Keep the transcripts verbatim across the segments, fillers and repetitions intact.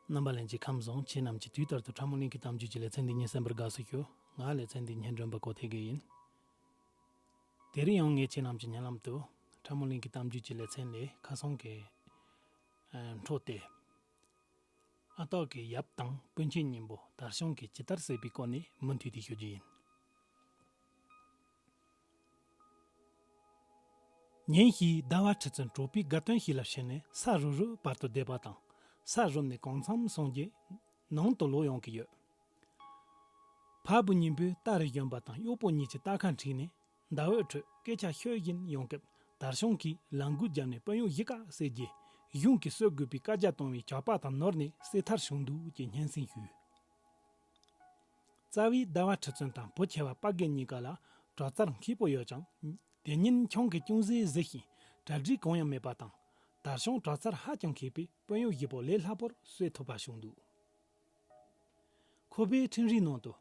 རྣམ་པ་ལྷན་རྒྱས་ཁམས་བཟང་། ཁྱེད་རྣམས་ཀྱིས་དུས་ལྟར་དུ་ཁྲ་མོ་གླིང་གི་གཏམ་རྒྱུད་ཀྱི་ལེ་ཚན་འདི་ཉན་གསན་པར་དགའ་བསུ་ཞུ། ང་ལེ་ཚན་འདི་སྙན་སྒྲོན་པ་གོ་ཐེ་གེ་ཡིན། དེ་རིང་ཡང་ངས་ཁྱེད་རྣམས་ཀྱི་སྙན་ལམ་དུ་ཁྲ་མོ་གླིང་གི་གཏམ་རྒྱུད་ཀྱི་ལེ་ཚན་ལས་ཁ་སང་གི་ཨ་འཕྲོ་སྟེ། ཨ་སྟག་གི་ཡབ་དང་སྤུན་མཆེད་གཉིས་པོ་དར་ཤོང་གིས་ཇི་ལྟར་བསད་པའི་སྐོར་ནས་མུ་མཐུད་དེ་ཞུ་རྒྱུ་ཡིན། ཉིན་ཞིག་ཟླ་བ་ཁྲི་བཙུན་གྲོགས་པོའི་དགའ་སྟོན་ཞིག་ལ་ཕྱིན་ནས་ས་རུབ་རུབ་བར་དུ་བསྡད་པ་དང་། ས་རུབ་ནས་གང་འཚམ་སོང་རྗེས་ནང་དུ་ལོག་ཡོང་གི་ཡོད། ཕ་བུ་གཉིས་པོས་རྟ་རེ་བཞོན་པ་དང་གཡོག་པོ་གཉིས་ཀྱིས་རྟ་ཁ་འཁྲིད་ནས་ཟླ་འོད་ཁྲོད་སྐད་ཆ་ཤོད་བཞིན་ཡོང་སྐབས། དར་ཤོང་གིས་ལག་འགུལ་བརྒྱབ་ནས་དཔོན་གཡོག་བཞི་ཀ་བསད་རྗེས། གཞུང་གིས་གསོད་དགོས་པའི་བཀའ་རྒྱ་གཏོང་བའི་ཇག་པ་དང་ནོར་ནས་བསད་ཐར་བྱུང་འདུག་ཅེས་སྙན་སེང་ཞུས། རྩ་བའི་ཟླ་བ་ཁྲི་བཙུན་དང་བུ་ཆེ་བ་དཔའ་རྒོད་གཉིས་ཀ་ལ་དྲག་རྩལ་མཁས་པོ་ཡོད་ཀྱང་། དེ་ཉིན་ཁྱོད་ཀྱིས་ཅུང་ཟད་གཟིགས་ཤིང་གྲ་སྒྲིག་གང་ཡང་མེད་པ་དང་། དར་ཤོང་དྲག་རྩལ་ཧ་ཅང་མཁས་པས་དཔོན་གཡོག་བཞི་པོ་ལས་སླ་པོར་གསོད་ཐུབ་པ་བྱུང་འདུག། ཁོ་པས་ཁྲིམས་རའི་ནང་དུ།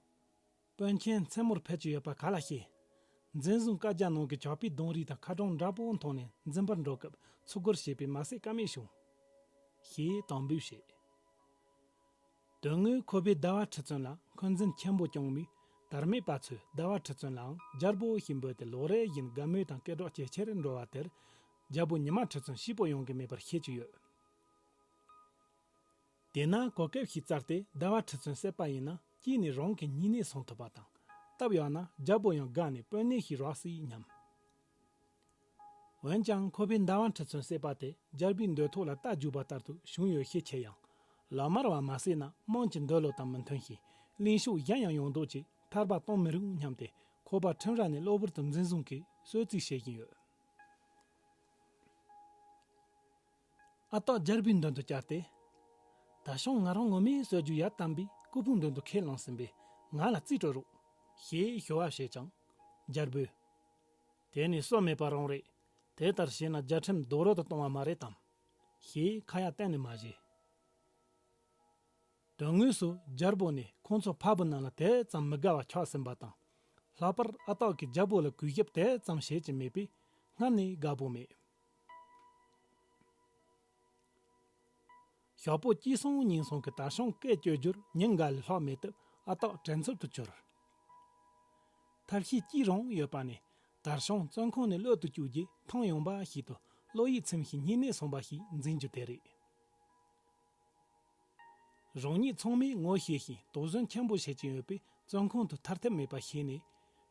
དཔོན་ཆེན་མཚན་མོར་ཕེབས་ཀྱི་ཡོད་པ་ག་ལ་ཤེས། འཛིན་བཟུང་བཀའ་རྒྱ་ནང་གི་ཇག་པའི་གདོང་རིས་དང་ཁ་གྲངས་འདྲ་པོ་མཐོང་ནས་འཛིན་པར་འགྲོ་སྐབས་ཚུར་རྒོལ་བྱས་པས་མ་བསད་ཀ་མེད་བྱུང་། ཞེས་དམ་འབུལ་བྱས། དོན་དངོས་ཁོ་པས་ཟླ་བ་ཁྲི་བཙུན་ལ་འཁོན་འཛིན་ཆེན་པོ་བྱུང་བས། དར་མེད་པ་ཚོས་ཟླ་བ་ཁྲི་བཙུན་ལའང་རྒྱལ་པོ་ཞེས་འབོད་དེ་ལོ་རེ་བཞིན་དགའ་མོས་དང་སྐད་གྲགས་ཇེ་ཆེར་འགྲོ་བ་དེར། རྒྱལ་པོ་ཉི་མ་ཁྲི་བཙུན་ཤི་པོ་ཡོང་གི་མེད་པར་ཤེས་ཀྱི་ཡོད། དེས་ན་གོ་སྐབས་ཤིག་བཙལ་ཏེ་ཟླ་བ་ཁྲི་བཙུན་བསད་པ་ཡིན་ན་གཅིག་ནས་རང་གི་སྨྱུང་གནས་སྲུང་ཐུབ་པ་དང་། སྟབས་ཡག་ན་རྒྱལ་པོ་ཡང་དགའ་ནས་དཔོན་གནས་ཤིག་རག་སྲིད་སྙམ། འོན་ཀྱང་ཁོ་པས་ཟླ་བ་ཁྲི་བཙུན་བསད་པ་དེ་རྒྱལ་པོའི་འདོད་ཐོག་ལ་རྟ་རྒྱུག་པ་ལྟར་དུ་བྱུང་ཡོད་ཤས་ཆེ་ཡང་། ལག་དམར་བ་མ་བསད་ན་དམངས་ཀྱི་འདོད་བློ་དང་མི་མཐུན་ཞིང་། གླེན་ཕྱོགས་གཞན་ཡང་ཡོང་མདོག་ཅིག་ཐར་པ་གཏོང་མི་རུང་སྙམ་སྟེ། ཁོ་པ་ཁྲིམས་ར་ནས་གློ་བུར་དུ་འཛིན་བཟུང་གིས་གསོད་རྩིས་བྱེད་བཞིན་ཡོད། ཨ་སྟག་རྒྱལ་པོའི་མདུན་དུ་བཅར་ཏེ། དར་ཤོང་ང་རང་ངོ་མས་གསོད་རྒྱུ་ཡ་དམ་པའི་སྐུ་ཕུང་མདུན་དུ་ཁས་བླངས་ཟིན་པས་ང་ལ་རྩིས་སྤྲོད་རོགས། ཞེས་ཞུ་བ་བྱས་ཀྱང་། རྒྱལ་པོས། དེ་ནི་སྲོལ་མེད་པ་རང་རེད། དེ་ལྟར་བྱས་ན་རྒྱལ་ཁྲིམས་རྡོག་རོལ་དུ་གཏོང་བ་མ་རེད་དམ། ཞེས་ཁ་ཡ་གཏན་ནས་མ་བཞེས། དོན་དངོས་སུ་རྒྱལ་པོ་ནི་ཁོང་ཚོ་ཕ་བུ་རྣམས་ལ་དེ་ཙམ་མི་དགའ་བ་ཆགས་ཟིན་པ་དང་། ལྷག་པར་ཨ་སྟག་གིས་རྒྱལ་པོ་ལ་གུས་ཞབས་དེ་ཙམ་བྱེད་ཀྱི་མེད་པས་སྔར་ནས་དགའ་པོ་མེད། ཞག་པོ་གཅིག་སོང་གཉིས་སོང་གི་དར་ཤོང་སྐད་བསྐྱོད་རྒྱུར་ཉིན་འགའ་ལས་ལྷག་མེད་སྟབས་ཨ་སྟག་དྲན་ཚུལ་དུ་གྱུར། ཐབས་ཤེས་གཅིག་རང་ཡོད་པ་ནི་དར་ཤོང་བཙོན་ཁང་ནས་གློད་དུ་བཅུག་རྗེས་ཐེངས་ཡོང་འབའ་ཞིག་ཏུ་གློ་ཡིག་ཚིམ་ཞིང་སྨྱུང་གནས་སྲུང་བ་ཞིག་འཛིན་རྒྱུ་དེ་རེད། རང་ཉིད་ཚང་མས་ངོ་ཤེས་ཤིང་དོགས་ཟོན་ཆེན་པོ་བྱེད་ཀྱིན་ཡོད་པས་བཙོན་ཁང་དུ་ཐར་ཐབས་མེད་པ་ཤེས་ནས།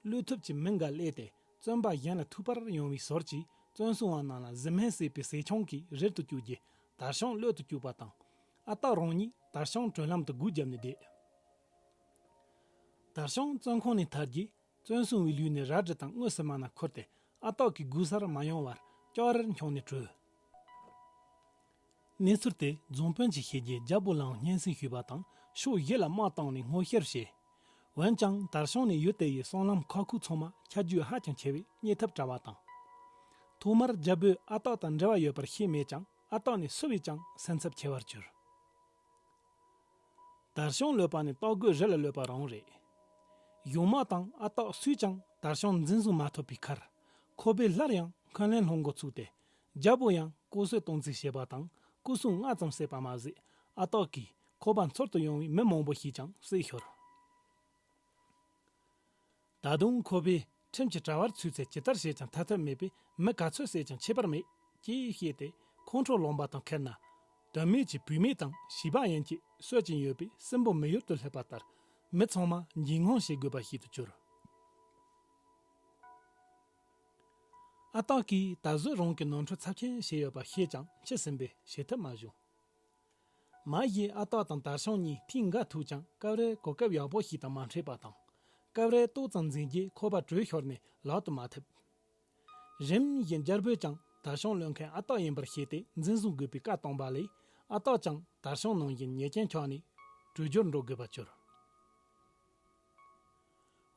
བློས་ཐུབ་ཀྱི་མི་འགའ་གློད་དེ་བཙོན་པ་གཞན་ལ་ཐུག་པར་ཡོང་བའི་ཟོར་གྱིས་བཙོན་སྲུང་བ་རྣམས་ལ་གཟི་སྨན་བསྲེས་པའི་ཟས་ཆང་གིས་རིལ་དུ་བཅུག་རྗེས་དར་ཤོང་གློད་དུ་བཅུག་པ་དང་། ཨ་སྟག་རང་ཉིད་དར་ཤོང་གྲོལ་ལམ་དུ་སྒུག་བརྒྱབ་ནས་བསྡད། དར་ཤོང་བཙོན་ཁང་ནས་ཐར་རྗེས། བཙོན་སྲུང་བའི་ལུས་ནས་རལ་གྲི་དང་དངོས་སུ་མ་ན་ཁུར་ཏེ་ཨ་སྟག་གི་སྒུག་སར་མ་ཡོང་བར་ཅོག་རར་མཆོངས་ནས་བྲོས། གནས་ཚུལ་དེ་རྫོང་དཔོན་གྱིས་ཤེས་རྗེས་རྒྱལ་པོ་ལའང་སྙན་སེང་ཞུས་པ་དང་ཕྱོགས་བཞི་ལ་དམག་བཏང་ནས་སྔོག་བཤེར་བྱས། འོན་ཀྱང་དར་ཤོང་ནས་ཡུལ་དེ་ཡི་སྲང་ལམ་ཁ་ཁུག་ཚང་མ་ཁྱབ་རྒྱུ་ཧ་ཅང་ཆེ་བས་རྙེད་ཐབས་བྲལ་བ་དང་། ཐོག་མར་རྒྱལ་པོས་ཨ་སྟག་དང་འབྲེལ་བ་ཡོད་པར་ཤེས་མེད་ཀྱང་ཨ་སྟག་ནས་སུ་བས་ཀྱང་སེམས་འཚབ་ཆེ་བར་གྱུར། དར་ཤོང་གློད་པ་ནི་སྟག་རྒོད་རི་ལ་གློད་པ་རང་རེད། གཞུང་དམག་དང་ཨ་སྟག་སུས་ཀྱང་དར་ཤོང་འཛིན་བཟུང་མ་ཐུབ་པའི་ཁར། ཁོ་པས་སླར་ཡང་འཁོན་ལན་སློང་འགོ་ཚུགས་ཏེ། རྒྱལ་པོ་ཡང་ལྐོག་གསོད་གཏོང་རྩིས་བྱས་པ་དང་སྐུ་སྲུང་ལྔ་ཙམ་བསད་པ་མ་ཟད། ཨ་སྟག་གིས་ཁོ་པ་འཚོལ་དུ་ཡོང་བའི་མི་མང་པོ་ཞིག་ཀྱང་བསད་ཤོར། ད་དུང་ཁོ་པས་ཁྲིམས་ཀྱི་དྲ་བར་ཚུད་ཚེ་ཇི་ལྟར་བྱས་ཀྱང་ཐར་ཐབས་མེད་པས་མི་ག་ཚོད་བསད་ཀྱང་ཁྱད་པར་མེད་ཅེས་བཤད་དེ་ཁོང་ཁྲོ་ལངས་པ་དང་ཁེར་ན། དོན་མེད་ཀྱི་བུད་མེད་དང་བྱིས་པ་ཡན་ཆད་གསོད་ཀྱིན་ཡོད་པས་སྲིན་པོ་མི་ཡུལ་དུ་སླེབས་པ་ལྟར་མི་ཚང་མ་འཇིགས་སྣང་བྱེད་དགོས་པ་ཞིག་ཏུ་གྱུར། ཨ་སྟག་གིས་ད་གཟོད་རང་གི་ནོར་འཁྲུལ་ཚབས་ཆེན་བྱས་ཡོད་པ་ཤེས་ཀྱང་འཆི་ཟིན་པས་བྱེད་ཐབས་མ་བྱུང་། མ་གཞི་ཨ་སྟག་དང་དར་ཤོང་གཉིས་ཐེངས་འགའ་ཐུག་ཀྱང་སྐབས་རེ་གོ་སྐབས་ཡག་པོ་ཞིག་དང་མ་འཕྲད་པ་དང་། སྐབས་རེ་ཏོག་ཙམ་འཛིང་རྗེས་ཁོ་པ་བྲོས་ཤོར་ནས་ལག་ཏུ་མ་ཐེབས། རིམ་བཞིན་རྒྱལ་པོས་ཀྱང་དར་ཤོང་གློད་མཁན་ཨ་སྟག་ཡིན་པར་ཤེས་ཏེ་འཛིན་བཟུང་དགོས་པའི་བཀའ་བཏང་བ་ལས། ཨ་སྟག་ཀྱང་དར་ཤོང་ནང་བཞིན་ཉེས་ཅན་ཆགས་ནས་བྲོས་བྱོལ་འགྲོ་དགོས་པར་གྱུར།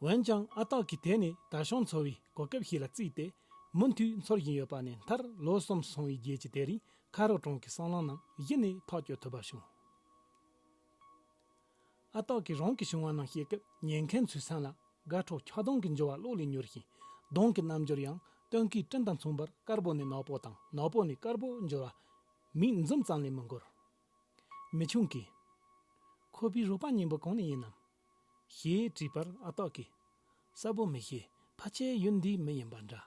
འོན་ཀྱང་ཨ་སྟག་གིས་དེ་ནས་དར་ཤོང་འཚོལ་བའི་གོ་སྐབས་ཤིག་ལ་བརྩིས་ཏེ་མུ་མཐུད་འཚོལ་བཞིན་ཡོད་པ་ནས་མཐར་ལོ་གསུམ་སོང་བའི་རྗེས་ཀྱི་དེ་རིང་ཁ་རོག་གྲོང་གི་སྲང་ལམ་ནང་གཞི་ནས་ཐག་གཅོད་ཐུབ་པ་བྱུང་། ཨ་སྟག་གིས་རང་གི་བྱུང་བ་རྣམས་བཤད་སྐབས་ཉན་མཁན་ཚོའི་སེམས་ལ་དགའ་སྤྲོ་ཆགས་སྡང་གི་འགྱུར་བ་གློ་ལས་མྱུར་ཞིང་། གདོང་གི་རྣམ་འགྱུར་ཡང་སྟོན་ཁའི་སྤྲིན་དང་མཚུངས་པར་དཀར་པོ་ནས་ནག་པོ་དང་ནག་པོ་ནས་དཀར་པོ་འགྱུར་བ་མིག་འཛུམ་ཙམ་ལས་མི་འགོར། མི་ཆུང་གིས། ཁོ་པའི་རོགས་པ་གཉན་པོ་གང་ནས་ཡིན་ནམ། ཞེས་དྲིས་པར་ཨ་སྟག་གིས། གསལ་པོ་མི་ཤེས། ཕལ་ཆེར་ཡུལ་འདིའི་མི་ཡིན་པ་འདྲ།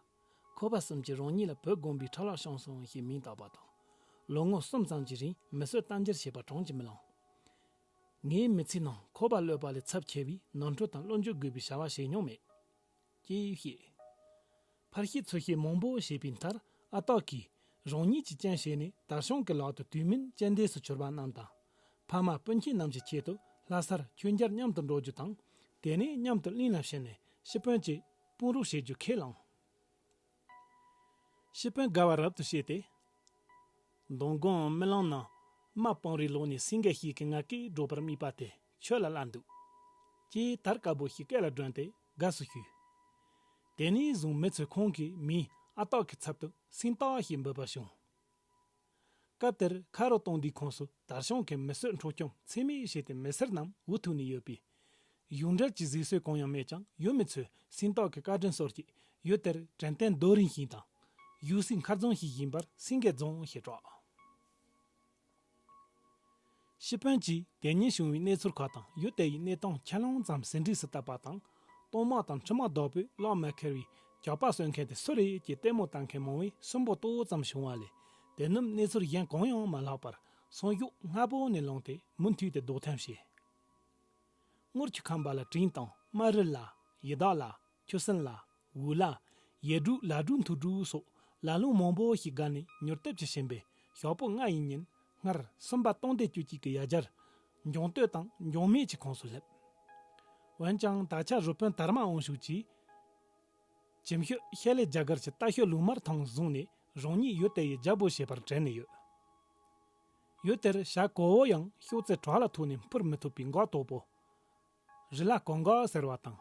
ཁོ་པ་གསུམ་གྱིས་རང་ཉིད་ལ་བོད་དགོན་པའི་ཁྲ་ལག་བྱུང་སོང་ཞེས་མིང་བཏགས་པ་དང་། ལོ་ངོ་གསུམ་ཙམ་གྱི་རིང་མི་གསོད་གཏམ་རྒྱུད་བྱས་པ་གྲངས་ཀྱིས་མི་ལང་། ངའི་མི་ཚེའི་ནང་ཁོ་པ་གློད་པ་ལས་ཚབས་ཆེ་བའི་ནོར་འཁྲུལ་དང་བློ་འགྱོད་དགོས་པའི་བྱ་བ་བྱས་མྱོང་མེད། ཅེས་བཤད། ཕར་བཤད་ཚུར་བཤད་མང་པོ་བྱས་པའི་མཐར་ཨ་སྟག་གིས་རང་ཉིད་ཀྱི་རྐྱེན་བྱས་ནས་དར་ཤང་གི་ལག་ཏུ་དུས་མིན་རྐྱེན་འདས་སུ་གྱུར་པ་རྣམས་དང་། ཕ་མ་སྤུན་མཆེད་རྣམས་ཀྱི་ཆེད་དུ་ལྷ་སར་ཆོས་མཇལ་མཉམ་དུ་འགྲོ་རྒྱུ་དང་། དེ་ནས་མཉམ་དུ་གླིང་ལ་ཕྱིན་ནས་ཤི་དཔོན་གྱི་དཔུང་རོགས་བྱེད་རྒྱུ་ཁས་བླངས། ཤི་དཔོན་དགའ་བ་རབ་ཏུ་བྱས་ཏེ། མདང་དགོང་རྨི་ལམ་ནང་རྨ་སྤང་རིའི་ལོགས་ནས་སེང་གེ་ཞིག་གིས་ང་སྐད་སྒྲོག་པར་དམིགས་པ་དེ་ཁྱོད་ལ་སླར་འདུག་ཅེས་དར་དཀར་པོ་ཞིག་སྐེ་ལ་བསྒྲོན་ཏེ་དགའ་བསུ་ཞུས། དེ་ནས་བཟུང་མི་ཚོས་ཁོང་གི་མིང་ཨ་སྟག་གི་ཚབ་ཏུ་སེང་སྟག་ཞེས་འབོད་པར་བྱུང་། སྐབས་དེར་ཁ་རོག་གཏོང་དུས་ཁོངས་སུ་དར་ཤང་གི་མི་གསོད་འཕྲོག་བཅོམ་ཚད་མེད་བྱས་ཏེ་མི་སེར་རྣམས་འུ་ཐུག་ནས་ཡོད་པས། གཞུང་འབྲེལ་གྱི་གཟིགས་སྲོལ་གང་ཡང་མེད་ཀྱང་ཡུལ་མི་ཚོས་སེང་སྟག་གི་བཀའ་དྲིན་གསོལ་གྱིས་ཡུལ་དེར་དྲན་རྟེན་རྡོ་རིང་ཞིག་དང་། ཡུལ་སྲིད་མཁར་རྫོང་ཞིག་ཡིན་པར་སེང་གེ་རྫོང་ཞེས་གྲགས། ཤི་དཔོན་གྱིས་དེ་ཉིན་བྱུང་བའི་གནས་ཚུལ་ཁག་དང་ཡུལ་དེ་ཡི་གནས་སྟངས་ཆ་ལོང་ཙམ་ཟིན་བྲིས་སུ་བཏབ་པ་དང་། གཏོར་མ་དང་ཁྲི་མ་བདག་པོས་གླགས་མ་ཁེལ་བའི་ཇག་པ་གསོད་མཁན་དེ་སུ་རེད་ཅེས་ལྟད་མོ་ལྟ་མཁན་མང་བས་སུན་པོ་ཏོག་ཙམ་བྱུང་བ་ལས། དེ་ནམ་གནས་ཚུལ་གཞན་གང་ཡང་མ་ལྷག་པར་སང་ཞོགས་སྔ་པོ་ནས་ལངས་ཏེ་མུ་མཐུད་དེ་རྡོག་ཐོན་བྱས། སྔོ་ཆུ་ཁམས་པ་ལ་དྲིན་དང་རྨ་རུ་ལ་ཡི་དྭགས་ལ། ཆུ་སྲིན་ལ། འུ་ལ། ཡེ་འབྲུག་ལ་འབྲུག་མཐུ་འབྲུག་སོགས་ལ་ལུང་མང་པོ་ཞིག་བརྒལ་ནས་མྱུར་སྟབས་ཀྱིས་ཕྱིན་པས་ཞོགས་པོ་ལྔ་ཡི་ཉིན་སྔར་སུམ་པ་སྟོང་སྡེ་བཅུ་གཅིག་གི་ཡ་གྱལ་འགྱང་སྟོད་དང་འགྱང་སྨད་ཀྱི་ཁོངས་སུ་སླེབས། འོན་ཀྱང་ད་ཆ་རུ་དཔོན་དར་མ་དབང་ཕྱུག་གིས་གྱིམ་ཤོད་ཤེལ་ལེ་རྒྱ་གར་གྱི་རྟ་ཤོད་ལུང་དམར་ཐང་བཟུང་ནས་རང་ཉིད་ཡུལ་དེ་ཡི་རྒྱལ་པོ་བྱེད་པར་བྲེལ་ནས་ཡོད། ཡུལ་དེར་བྱ་གོ་བོ་ཡང་ཤོག་རྩེ་བྲག་ལ་ཐུག་ནས་འཕུར་མི་ཐུབ་པའི་འགག་དོག་པོ། རི་ལ་གོང་འགག་ཟེར་བ་དང་།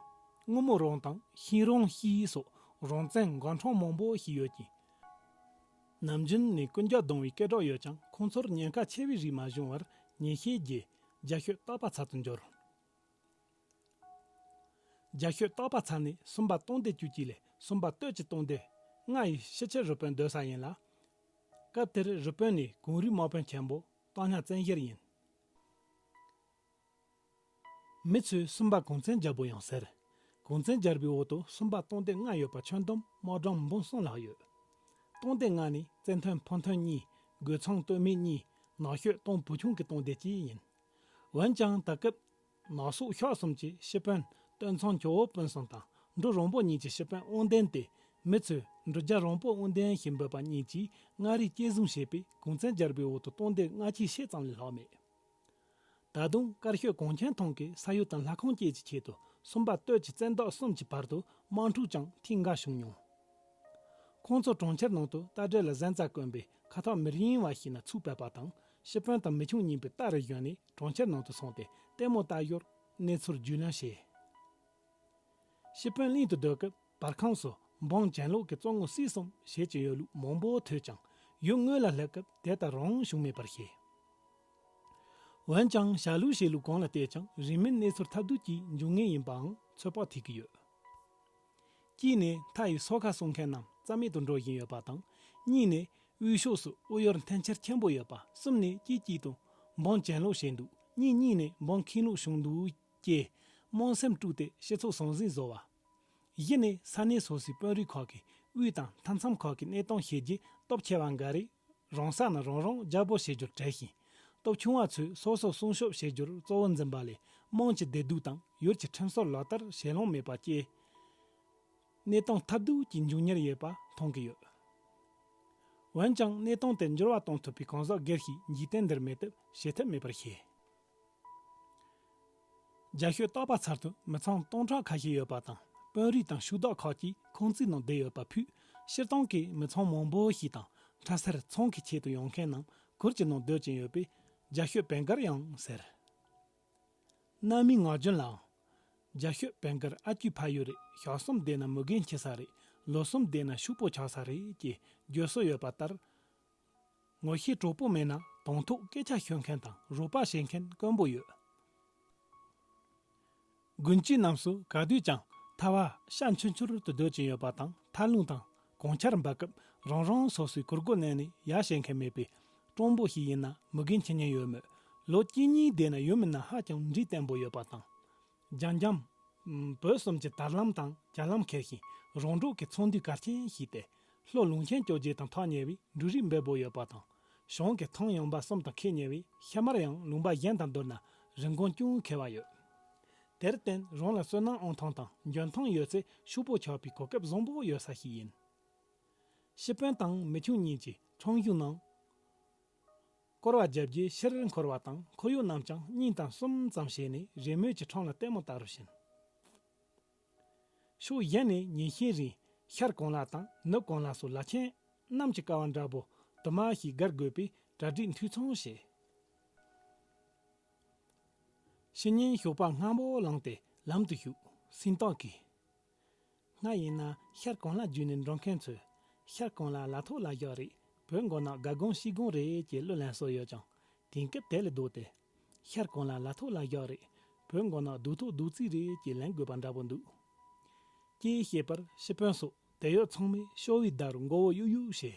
སྔོན་མོ་རོང་དང་ཤིང་རོང་ཤིས་སོགས་རོང་བཙན་འགག་འཕྲང་མང་པོ་ཞིག་ཡོད་ཅིང་། ནམ་རྒྱུན་ནས་རྐུན་ཇག་སྡང་བའི་སྐད་གྲགས་ཡོད་ཀྱང་ཁོང་ཚོར་ཉེན་ཁ་ཆེ་བའི་རིགས་མ་བྱུང་བར་ཉིན་ཤས་རྗེས་རྒྱ་ཤོད་སྟག་པ་ཚལ་དུ་འབྱོར། རྒྱ་ཤོད་སྟག་པ་ཚལ་ནས་སུམ་པ་སྟོང་སྡེ་བཅུ་གཅིག་ལས་སུམ་པ་སྟོད་ཀྱི་སྟོང་སྡེ་ལྔ་ཡི་ཕྱི་ཕྱིར་རུ་དཔོན་སྡོད་ས་ཡིན་ལ། སྐབས་དེར་རུ་དཔོན་ནི་གངས་རིའི་དམག་དཔོན་ཆེན་པོ་སྟག་ཉ་བཙན་བཞེར་ཡིན། མི་ཚོས་སུམ་པ་གངས་བཙན་རྒྱལ་པོ་ཡང་ཟེར། གངས་བཙན་རྒྱལ་པོའི་འོག་ཏུ་སུམ་པ་སྟོང་སྡེ་ལྔ་ཡོད་པ་ཁྱོན་བསྡོམས་དམག་སྦྲང་འབུམ་གསུམ་ལྷག་ཡོད། སྟོང་སྡེ་ལྔ་ནི་བཙན་ཐོན་ཕོ་ཐོན་གཉིས། རྒོད་ཚང་སྟོད་སྨད་གཉིས། ནག་ཤོད་སྟོང་བུ་ཆུང་གི་སྟོང་སྡེ་གཅིག་ཡིན། འོན་ཀྱང་ད་སྐབས་ནག་སོག་ཤག་གསུམ་གྱི་སྤྱི་དཔོན་སྟོད་ཚང་ཇོ་བོ་སྤུན་གསུམ་དང་འབྲུ་རོང་པོ་གཉིས་ཀྱི་སྤྱི་དཔོན་དབང་ལྡན་ཏེ། མི་ཚོས་འབྲུ་རྒྱལ་རོང་པོ་དབང་ལྡན་ཞེས་འབོད་པ་གཉིས་ཀྱིས་མངའ་རིས་བསྐྱེད་བཟུང་བྱས་པས་གངས་བཙན་རྒྱལ་པོའི་འོག་ཏུ་སྟོང་སྡེ་ལྔ་བཅུ་ཞེ་ཙམ་ལས་ལྷག་མེད། ད་དུང་དཀར་ཤོད་གངས་ཆེན་ཐང་གི་ས་ཡུལ་དང་ལྷ་ཁང་བཅས་ཀྱི་ཆེད་དུ་སུམ་པ་སྟོད་ཀྱི་བཙན་བདག་གསུམ་གྱི་བར་དུ་དམག་འཁྲུག་ཀྱང་ཐེངས་འགའ་བྱུང་མྱོང་། ཁོང་ཚོ་གྲོང་ཁྱེར་ནང་དུ་རྟ་དྲེལ་ལ་གཟན་རྩྭ་གོན་པའི་ཁ་ཐག་མི་རིང་བ་ཞིག་ན་ཚུགས་ཕེབས་པ་དང་སྤྱི་དཔོན་དང་མི་ཆུང་གཉིས་པོས་རྟ་རུ་བཞོན་ནས་གྲོང་ཁྱེར་ནང་དུ་སོང་སྟེ་ལྟད་མོ་ལྟ་ཞོར་གནས་ཚུལ་རྒྱུས་ལོན་བྱས། སྤྱི་དཔོན་གླིང་དུ་སྡོད་སྐབས་བར་ཁམས་སུ་འབངས་གྱེན་ལོག་གི་བཙོན་ངོ་བསུས་གསུམ་བྱེད་ཀྱི་ཡོད་ལུགས་མང་པོ་ཐོས་ཀྱང་ཡུལ་དངོས་ལ་སླེབས་སྐབས་དེ་ལྟར་རང་བྱུང་མེད་པར་བཤད། འོན་ཀྱང་བྱ་ལུགས་བྱེད་ལུགས་གང་ལ་བལྟས་ཀྱང་རིང་མིན་གནས་ཚུལ་ཐབས་སྡུག་ཅིག་འབྱུང་ངེས་ཡིན་པའང་ཚོད་དཔག་ཐེབས་ཀྱི་ཡོད། གཅིག་ནས་མཐའ་ཡི་སོ་ཁ་སྲུང་མཁན་རྣམས་རྩ་མེད་དུ་འགྲོ་བཞིན་ཡོད་པ་དང་། གཉིས་ནས་དབུས་ཕྱོགས་སུ་དབུལ་ཡོལ་འཐེན་འཁྱེར་ཆེན་པོ་ཡོད་པ། གསུམ་ནས་གཅིག་གཅིག་ཏུ་འབངས་གྱེན་ལོག་བྱས་འདུག་གཉིས་གཉིས་ནས་འབངས་ཁེངས་ལོག་བྱུང་འདུག་ཅེས་དམངས་སེམས་དཀྲུགས་ཏེ་སྤྱི་ཚོགས་ཟང་ཟིང་བཟོ་བ། བཞི་ནས་ས་གནས་སོ་སོའི་དཔོན་རིགས་ཁག་གིས་དབུས་དང་མཐའ་མཚམས་ཁག་གི་གནས་སྟངས་ཤེས་རྒྱུ་སྟོབས་ཆེ་བ་འགའ་རེས་རང་ས་ནས་རང་རང་རྒྱལ་པོ་བྱེད་རྒྱུར་བྲེལ་ཞིང་། སྟོབས་ཆུང་བ་ཚོས་སོ་སོ་སྲུང་སྐྱོབ་བྱེད་རྒྱུར་གཙོ་བོ་འཛིན་པ་ལས་དམངས་ཀྱི་བདེ་སྡུག་དང་ཡུལ་གྱི་ཁྲིམས་སྲོལ་ལག་བསྟར་བྱེད་ལོང་མེད་པ་བཅས་གནས་སྟངས་ཐབས་སྡུག་ཅིག་འབྱུང་ཉེར་ཡོད་པ་མཐོང་གི་ཡོད། འོན་ཀྱང་གནས་སྟངས་དེ་འགྱུར་བ་གཏོང་ཐུབ་པའི་གང་ཟག་སྒེར་ཞིག་འཇིག་རྟེན་འདིར་མེད་སྟབས་བྱེད་ཐབས་མེད་པར་བཤད། རྒྱ་ཤོད་སྟག་པ་ཚལ་དུ་མི་ཚང་སྟོང་ཕྲག་ཁ་ཤས་ཡོད་པ་དང་དཔོན་རིགས་དང་ཕྱུག་བདག་ཁག་ཅིག་ཁང་བརྩེགས་ནང་བསྡད་ཡོད་པ་ཕུད་སྤྱིར་བཏང་གི་མི་ཚང་མང་པོ་ཞིག་དང་ཁྲ་སེར་ཚང་གི་ཆེད་དུ་ཡོང་མཁན་རྣམས་གུར་གྱི་ནང་སྡོད་ཀྱིན་ཡོད་པས་རྒྱ་ཤོད་བེང་གར་ཡང་ཟེར། གནའ་མིའི་ངག་རྒྱུན་ལའང་། རྒྱ་ཤོད་བེང་གར་ཨ་ཅུའི་ཕ་ཡུལ་རེད། ཞག་གསུམ་བསྡད་ན་མི་རྒན་འཆི་ས་རེད། ལོ་གསུམ་བསྡད་ན་ཕྱུག་པོ་ཆགས་ས་རེད་ཅེས་བརྗོད་སྲོལ་ཡོད་པ་ལྟར། ངོ་ཤེས་གྲོགས་པོ་མེད་ན་དང་ཐོག་སྐད་ཆ་ཤོད་མཁན་དང་རོགས་པ་བྱེད་མཁན་དཀོན་པོ་ཡོད། དགུན་དཀྱིལ་རྣམས་སུ་ག་དུས་ཀྱང་ཐལ་བ་ཤ་འཕྱུར་འཕྱུར་དུ་སྡོད་ཀྱིན་ཡོད་པ་དང་ཐལ་རླུང་དང་གངས་ཆར་འབབ་སྐབས་རང་རང་སོ་སོའི་གུར་སྒོ་མནན་ནས་ཡར་བཤད་མཁན་མེད་པས་སྤྲང་པོ་ཞིག་ཡིན་ན་མི་རྒན་འཆི་ཉེན་ཡོད་མོད། ལོ་གཅིག་གཉིས་བསྡད་ན་ཡོད་མིན་ན་ཧ་ཅང་འདྲེས་བརྟན་པོ་ཡོད་པ་དང་། འཇམ་འཇམ། བོད་གསུམ་གྱི་དར་ལམ་དང་བྱ་ལམ་འཁེལ་ཞིང་རོང་འབྲོག་གི་ཚོང་འདུས་གལ་ཆེན་ཞིག་སྟེ། ལྷོ་ལུང་ཆེན་བཅོ་བརྒྱད་དང་ཐག་ཉེ་བས་འབྲུ་རིགས་འབེལ་པོ་ཡོད་པ་དང་། བྱང་གི་ཐང་ཡངས་པ་གསུམ་དང་ཁེལ་ཉེ་བས་ཤ་མར་ཡང་ལུང་པ་གཞན་དང་བསྡུར་ན་རིན་གོང་ཅུང་ཁེ་བ་ཡོད། དེར་བརྟེན་རང་ལ་སོ་ནམ་འོང་ཐང་དང་འཇོན་ཐང་ཡོད་ཚེ་ཕྱུག་པོ་ཆགས་པའི་གོ་སྐབས་བཟང་པོ་ཡོད་ས་ཞིག་ཡིན། ཤི་དཔོན་དང་མི་ཆུང་གཉིས་ཀྱིས་ཁྲོམ་གཞུང་ནང་སྐོར་བ་བརྒྱབ་རྗེས་ཕྱིར་འཁོར་བ་དང་ཁོར་ཡུག་རྣམས་ཀྱང་གཉིས་དང་གསུམ་ཙམ་བྱས་ནས་རེས་མོས་ཀྱི་ཁྲོམ་ལ་ལྟད་མོ་ལྟ་རུ་ཕྱིན། ཕྱོགས་གཞན་ནས་ཉིན་ཤས་རིང་ཤར་གོང་ལ་དང་ནུབ་གོང་ལ་སོགས་ལ་ཆེན་གནམ་གྱི་ཀ་བ་འདྲ་པོ་དུ་མ་ཞིག་བརྒལ་དགོས་པའི་གྲ་སྒྲིག་འཐུས་ཚང་བྱས། ཕྱི་ཉིན་ཞོགས་པ་སྔ་པོ་ལངས་ཏེ་ལམ་དུ་ཞུགས། སེམས་ཐག་གིས། སྔ་ཡིན་ན་ཤར་གོང་ལ་བརྒྱུད་ནས་འགྲོ་མཁན་ཚོས་ཤར་གོང་ལ་ལ་ཐོག་ལ་བཞག་རེད། བོད་མགོ་ནག་དགའ་དགོང་ཤི་དགོང་རེད་ཅེས་གླུ་ལེན་སྲོལ་ཡོད་ཀྱང་། དེང་སྐབས་དེ་ལས་ལྡོག་སྟེ། ཤར་གོང་ལ་ལ་ཐོག་ལ་བཞག་རེད། བོད་མགོ་ནག་རྡོ་ཐོག་རྡོ་རྩིག་རེད་ཅེས་ལེན་དགོས་པ་འདྲ་པོ་འདུག་ཅེས་བཤད་པར་ཤི་དཔོན་སོགས་དེད་ཡོད་ཚང་མས་ཤོ་བའི་བརྡར་མགོ་བོ་གཡུག་གཡུག་བྱས།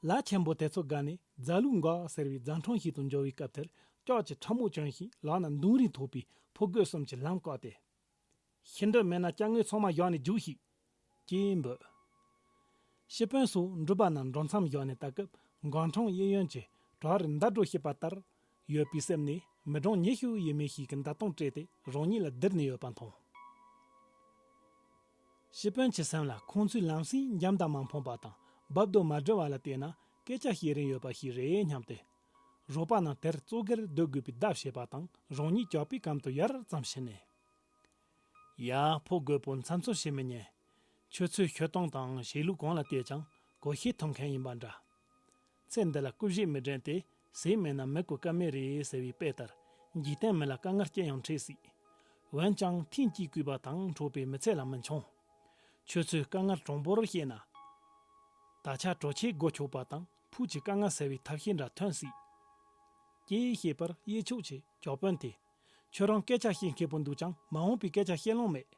ལ་ཆེན་པོ་དེ་ཚོ་དགའ་ནས་རྫ་ལུག་འགག་ཟེར་བའི་རྫ་འཕྲང་ཞིག་ཏུ་འབྱོར་བའི་སྐབས་དེར་ལྕགས་ཀྱི་ཁྲ་མོ་གྱོན་ཞིང་ལག་ན་མདུང་རིང་ཐོགས་པའི་ཕོ་རྒོད་གསུམ་གྱིས་ལམ་བཀག་སྟེ། ཤི་འདོད་མེད་ན་ཅ་དངོས་ཚང་མ་བཞག་ནས་རྒྱུགས་ཤིག་ཅེས་འབོད། ཤི་དཔོན་སོགས་འགྲུལ་པ་རྣམས་འགྲོ་མཚམས་བཞག་ནས་ལྟ་སྐབས་མགོ་འཕྲང་གཡས་གཡོན་གྱི་བྲག་རི་མདའ་སྒྲོ་བཤིག་པ་ལྟར་ཡོད་པའི་གསེབ་ནས་མི་གྲངས་ཉི་ཤུ་ཡས་མས་ཤིག་གིས་མདའ་ལྟོང་སྤྲད་དེ་རང་ཉིད་ལ་བསྡིར་ནས་ཡོད་པ་མཐོང་། ཤི་དཔོན་གྱི་སེམས་ལ་ཁོང་ཚོས་ལམ་སེང་འཇམ་དང་མ་ཕོངས་པ་དང་རྦབ་རྡོ་མ་བསྒྲིལ་བ་ལ་བལྟས་ན་སྐད་ཆ་བཤད་རིན་ཡོད་པ་ཞིག་རེད་སྙམ་སྟེ། རོགས་པ་རྣམས་དེར་བཙོག་གེར་སྡོད་དགོས་པའི་བརྡ་བྱས་པ་དང་རང་ཉིད་ཇག་པའི་གམ་དུ་ཡར་ཙམ་ཕྱིན་ནས། ཡ། ཕོ་རྒོད་པོ་མཚམས་འཚོལ་བྱེད་མི་ཉན། ཁྱོད་ཚོའི་ཤོད་སྟངས་དང་བྱེད་ལུགས་གང་ལ་བལྟས་ཀྱང་གོ་ཤེས་ཐུབ་མཁན་ཡིན་པ་འདྲ། ཚེ་འདི་ལ་སྐུ་བཞེས་མི་དྲན་ཏེ་ཟས་མེད་ན་མི་དགོས་ཀ་མེད་རེད་ཟེར་བའི་དཔེ་ལྟར། འཇིག་རྟེན་མི་ལ་དཀའ་ངལ་ཅི་ཡང་འཕྲད་སྲིད། འོན་ཀྱང་ཐེངས་གཅིག་གུས་པ་དང་འཕྲོག་པའི་མི་ཚེ་ལ་མི་མཆོང་། ཁྱོད་ཚོས་དཀའ་ངལ་དྲང་པོར་བཤད་ན། ད་ཆ་གྲོ་ཆས་སྒོ་ཕྱུག་པ་དང་ཕུགས་ཀྱི་དཀའ་ངལ་སེལ་བའི་ཐབས་ཤེས་འདྲ་ཐོན་སྲིད། ཅེས་བཤད་པར་གཡས་ཕྱོགས་ཀྱི་ཇག་དཔོན་དེས། ཁྱོད་རང་སྐད་ཆ་བཤད་མཁས་པོ་འདུག་ཀྱང་མ་འོངས་པའི་སྐད་ཆ་བཤད་ལོང་མེད།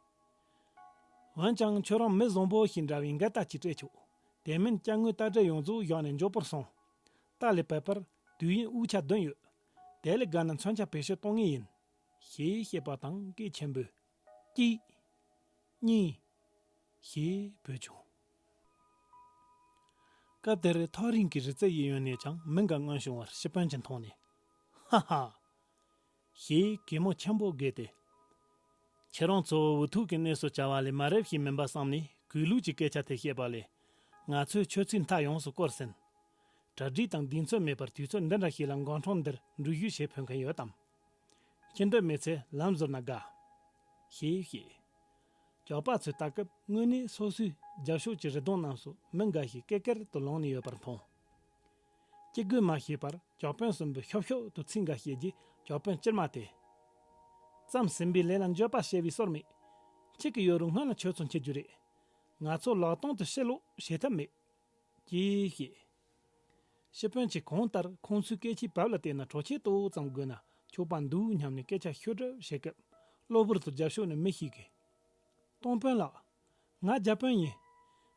འོན་ཀྱང་ཁྱོད་རང་མི་བཟང་པོ་ཞིག་འདྲ་བའི་འགལ་རྟགས་ཅིག་སྤྲད་ཆོག་དེ་མིན་ཅ་དངོས་རྟ་དྲེལ་ཡོངས་རྫོགས་བཞག་ནས་མགྱོགས་པོར་སོང་། རྟ་ལས་བབས་པར་དུས་ཡུན་དབུགས་ཆ་བདུན་ཡོད། དེ་ལས་བརྒལ་ན་མཚོན་ཆ་བེད་སྤྱོད་གཏོང་ངེས་ཡིན། ཞེས་བཤད་པ་དང་སྐད་ཆེན་པོས། གཅིག་གཉིས། ཞེས་བོས་བྱུང་། སྐབས་དེར་ཐག་རིང་གི་རི་རྩེ་གཡས་གཡོན་ནས་ཀྱང་མི་འགའ་མངོན་བྱུང་བར་ཤི་དཔོན་གྱིས་མཐོང་ནས། ཧ་ཧ། ཞེས་གད་མོ་ཆེན་པོ་བགད་དེ། ཁྱེད་རང་ཚོ་འུ་ཐུག་གི་གནས་སུ་བྱ་བ་ལས་མ་རབས་ཤིག་མིན་པ་བསམ་ནས་གུས་ལུགས་ཀྱི་སྐད་ཆ་དེ་བཤད་པ་ལས། ང་ཚོས་ཁྱོད་ཚོའི་མཐའ་ཡོངས་སུ་བསྐོར་ཟིན། གྲ་སྒྲིག་དང་གདེང་ཚོད་མེད་པར་དུས་ཚོད་འདི་འདྲ་ཞིག་ལ་མགོ་འཕྲང་འདིར་འགྲུལ་བཞུད་བྱེད་ཕོད་མཁན་ཡོད་དམ། ཁྱི་འདོད་མེད་ཚེ་ལམ་ཟུར་ན་དགའ། ཞེས་བཤད། ཇག་པ་ཚོས་ལྟ་སྐབས་དངོས་གནས་སོ་སོའི་རྒྱབ་ཕྱོགས་ཀྱི་རི་གདོང་རྣམས་སུ་མི་འགའ་ཞིག་ཀེར་ཀེར་དུ་ལངས་ནས་ཡོད་པར་མཐོང་། སྐྱེ་དགུས་མ་ཤེས་པར་ཇག་དཔོན་གསུམ་པོས་ཤོབ་ཤོབ་ཏུ་ཚིག་འགའ་བཤད་རྗེས་ཇག་དཔོན་སྐྱེར་མ་དེས། བརྩམས་ཟིན་པའི་ལས་ལ་འགྱོད་པ་བྱེད་པའི་སྲོལ་མེད། འཁྱེར་གི་ཡོད་རུང་སྔོན་ལ་ཁྱོད་ཚོ་འཁྱེར་རྒྱུ་རེད། ང་ཚོ་ལག་སྟོང་དུ་ཕྱིར་ལོག་བྱེད་ཐབས་མེད། ཅེས་བཤད། ཤི་དཔོན་གྱིས་གང་ལྟར་ཁོང་ཚོའི་སྐད་ཆའི་བབ་ལ་བལྟས་ན་གྲོ་ཆས་ཏོག་ཙམ་དགོས་ན་ཆོག་པ་འདུག་སྙམ་ནས་སྐད་ཆ་ཤོད་གྲབས་བྱེད་སྐབས་གློ་བུར་དུ་རྒྱབ་ཕྱོགས་ནས་མི་ཞིག་གིས། གཏོང་དཔོན་ལགས། ང་རྒྱ་དཔོན་ཡིན།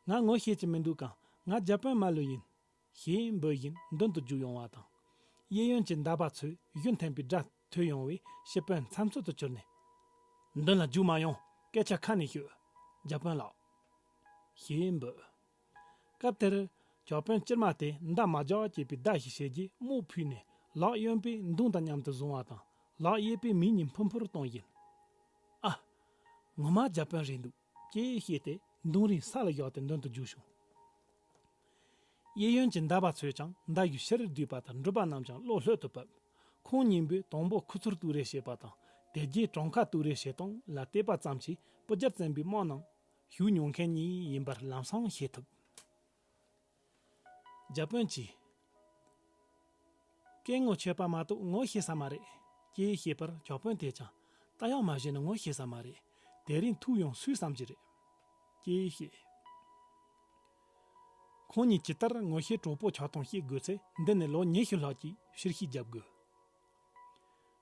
ང་ངོ་ཤེས་ཀྱི་མི་འདུག་གམ་ང་རྒྱ་དཔོན་མ་ལོས་ཡིན། ཞེས་འབོད་བཞིན་མདུན་དུ་རྒྱུག་ཡོང་བ་དང་། གཡས་གཡོན་གྱི་མདའ་པ་ཚོས་གཞུ་འཐེན་པའི་སྒྲ་ཐོས་ཡོང་བས་ཤི་དཔོན་མཚམས་ཚོད་དུ་གྱུར་ནས། མདུན་ལ་རྒྱུག་མ་ཡོང་། སྐད་ཆ་ཁ་ནས་ཤོད། རྒྱ་དཔོན་ལགས། ཞེས་འབོད། སྐབས་དེར་ཇག་དཔོན་སྐྱེར་མ་དེ་མདའ་མ་རྒྱག་ཅེས་པའི་བརྡ་ཞིག་བྱས་རྗེས་རྨོག་ཕུད་ནས་ལག་གཡོན་པས་མདུང་དང་མཉམ་དུ་བཟུང་བ་དང་ལག་གཡས་པས་མིག་གཉིས་འཕུར་འཕུར་གཏོང་བཞིན། ཨ། ངོ་མ་རྒྱ་དཔོན་རེད་འདུག་ཅེས་བཤད་དེ་མདུང་རིང་ས་ལ་བཞག་སྟེ་མདུན་དུ་རྒྱུགས་བྱུང་། གཡས་གཡོན་གྱི་མདའ་པ་ཚོས་ཀྱང་མདའ་གཞུ་ཕྱིར་བསྡུས་པ་དང་འགྲུལ་པ་རྣམས་ཀྱང་བློ་ལྷོད་དུ་བབས། ཁོང་གཉིས་པོས་དང་པོ་ཁུ་ཚུར་གཏུག་རེས་བྱེད་པ་དང་དེ་རྗེས་བྲང་ཁ་གཏུག་རེས་བྱེད་སྟངས་ལ་བལྟས་པ་ཙམ་གྱིས་སྤུ་རྒྱལ་བཙན་པོའི་དམག་ནང་ཞུགས་མྱོང་མཁན་གཉིས་ཡིན་པར་ལམ་སང་ཤེས་ཐུབ། རྒྱ་དཔོན་གྱིས། སྐད་ངོ་ཆོད་པ་མ་གཏོགས་ངོ་ཤེས་ས་མ་རེད། ཅེས་བཤད་པར་ཇག་དཔོན་དེས་ཀྱང་ད་ཡང་མ་བྱས་ན་ངོ་ཤེས་ས་མ་རེད། དེ་རིང་ཐུག་ཡོང་སུས་བསམ་གྱི་རེད། ཅེས་བཤད། ཁོང་གཉིས་ཇི་ལྟར་ངོ་ཤེས་གྲོགས་པོ་ཆགས་སྟངས་ཤེས་དགོས་ཚེ་འདི་ནས་ལོ་ཉི་ཤུ་ལྷག་ཅིག་ཕྱིར་ཤིག་རྒྱབ་དགོས།